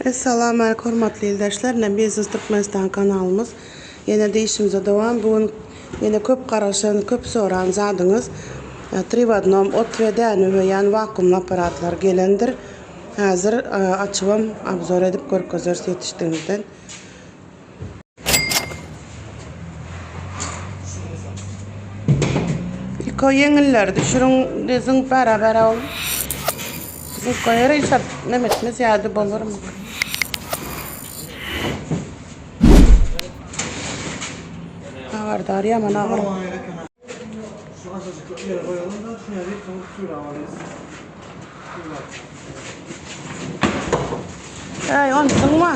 Essalamu aleýkum hormatly ildeşler, ine Biznes Türkmenistan kanalymyz. Ýene-de işimize dowam. Bu gün ýene köp garaşan, köp soran zadyňyz Tri w odnom ot we däne üweýän wakuumly apparatlar gelendir. Häzir açybam obzor edip görkezeris ýetişdigimizden. Iko ýeňilleri düşüriň zyňk bara bara ol. Zyňk goýar işap neme etmez ýady bolarmy. Agardar ýaman agyr. Şu aşajyk ýere goýalım da şuny ýazyp soň suyla alýas. Eý, onsuňmy?